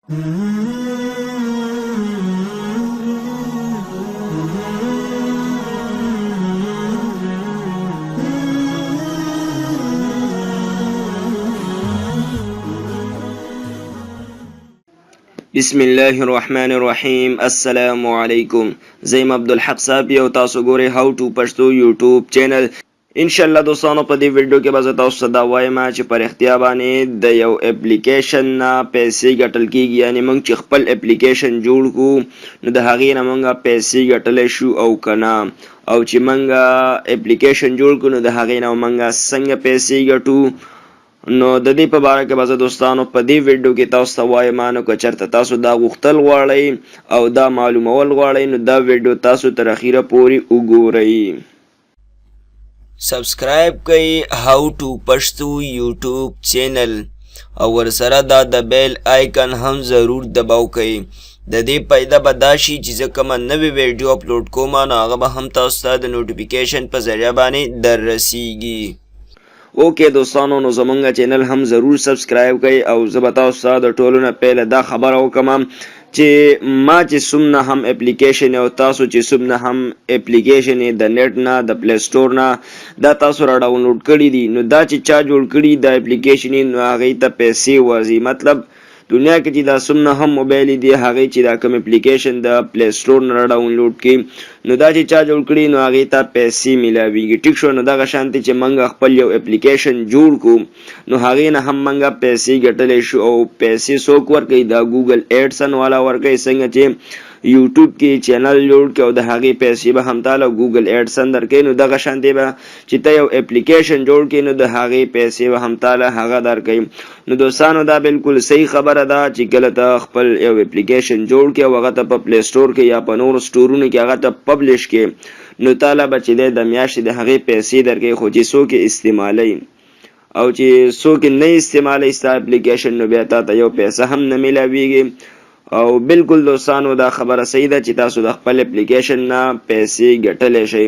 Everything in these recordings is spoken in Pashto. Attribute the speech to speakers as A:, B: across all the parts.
A: بسم الله الرحمن الرحیم. السلام علیکم، زه یم عبدالحق صاحب او تاسو ګورئ هاو ټو پښتو یوټیوب چینل. ان شاء الله دوستانو، په دې ویډیو کې به زه تاسو ته دا وایم چې په رښتیا باندې د یو اپلیکیشن نه پیسې ګټل کېږي، یعنې موږ چې خپل اپلیکیشن جوړ کړو نو د هغې نه موږ پیسې ګټلی شو او که نه، او چې موږ اپلیکیشن جوړ کړو نو د هغې نه موږ څنګه پیسې ګټو. نو د دې په باره کې به زه دوستانو په دې ویډیو کې تاسو ته وایم. نو که چېرته تاسو دا غوښتل غواړئ او دا معلومول غواړئ نو دا ویډیو تاسو تر اخیره پورې وګورئ.
B: سبسکرایب کړئ هاو ټو پښتو یوټیوب چینل او ورسره دا د بیل آیکن هم ضرور دباو کړئ. د دې پیدا به دا شي چې زه کومه نوې ویډیو اپلوډ کوم نو هغه به هم تاسو ته د نوټیفیکیشن په ذریعه باندې در رسیږي.
A: اوکې دوستانو، نو زمونږ چینل هم ضرور سبسکرایب کړئ او زه به تاسو ته د ټولو نه پهله دا خبره وکړم چې ما چې څومره هم اپلیکیشن او تاسو چې څومره هم اپلیکیشن د نت نه، د پلی سټور نه دا تاسو را ډاونلوډ کړي دي، نو دا چې چا جوړ کړي دا اپلیکیشن نو هغې ته پیسې ورځي. مطلب دنیا کې چې دا څومره هم موبایل دي، هغې چې دا کوم اپلیکیشن د پلی سټور نه را ډاونلوډ کړي نو دا چې چا جوړ کړي نو هغې ته پیسې میلاویږي. ټیک شو؟ نو دغه شانتې چې موږ خپل یو اپلیکیشن جوړ کړو نو هغې نه هم موږ پیسې ګټلی شو. او پیسې څوک ورکوي؟ دا ګوګل ایډسن والا ورکوي. څنګه چې یوټیوب کې چینل جوړ کړي او د هغې پیسې به هم تاله ګوګل ایډسن درکوي، نو دغه شانتې به چې ته یو اپلیکیشن جوړ کړې نو د هغې پیسې به هم تاله هغه درکوي. نو دوستانو، دا بالکل صحیح خبره ده چې کله ته خپل یو اپلیکیشن جوړ کړې او هغه ته په پلی سټور کې یا په نورو سټورونو کې هغه ته پبلش کړې نو تاله به چې دی د میاشتې د هغې پیسې درکوي. خو چې څوک یې استعمالوي او چې څوک یې نه استعمالوي ستا اپلیکیشن نو بیا تا ته یو پیسه هم نه میلاویږي. او بالکل دوستانو، دا خبره صحیح ده چې تاسو د خپل اپلیکیشن نه پیسې ګټلی شئ.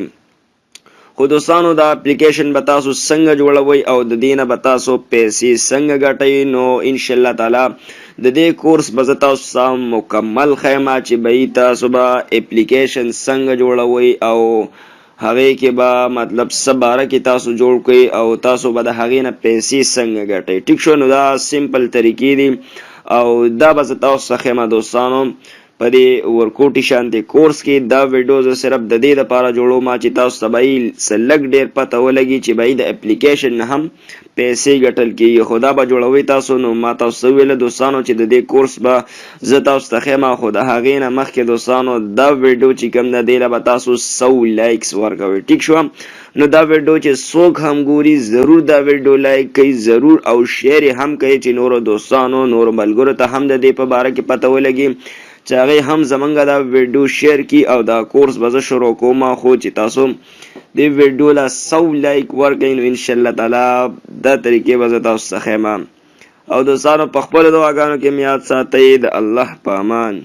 A: خو دوستانو، دا اپلیکیشن به تاسو څنګه جوړوئ او د دې نه به تاسو پیسې څنګه ګټئ، نو انشاءالله تعالی د دې کورس به زه تاسو ته مکمل ښیم چې به تاسو به اپلیکیشن څنګه جوړوئ او هغې کې به مطلب څه باره کې تاسو جوړ کړئ او تاسو به د هغې نه پیسې څنګه ګټئ. ټیک شو؟ نو دا سمپل طریقې دي او دا به زه تاسو ته ښیم دوستانو په دې ورکوټي شانتې کورس کې. دا ویډیو زه صرف د دې لپاره جوړوم چې تاسو ته به یې څه لږ ډېر پته ولګي چې به د اپلیکیشن نه هم پیسې ګټل کېږي. خو دا به جوړوئ تاسو، نو ما تاسو ته وویله دوستانو چې د دې کورس به زه تاسو ته ښیم. خو د هغې نه مخکې دوستانو، دا ویډیو چې کوم ده دې له به تاسو 100 لایکس ورکوئ. ټیک شوه؟ نو دا ویډیو چې څوک هم ګوري ضرور دا ویډیو لایک کوي ضرور او شیر یې هم کوي چې نورو دوستانو، نورو ملګرو ته هم د دې په باره کې پته ولګي چې هغې هم زمونږ دا ویډیو شیر کړي. او دا کورس به زه شروع کوم، خو چې تاسو دې ویډیو له 100 لایک ورکړئ نو انشاءالله تعالی دا طریقې به زه تاسو ته ښیم. او دوستانو، په خپلو دعاګانو کې مې یاد ساتئ. د الله په امان.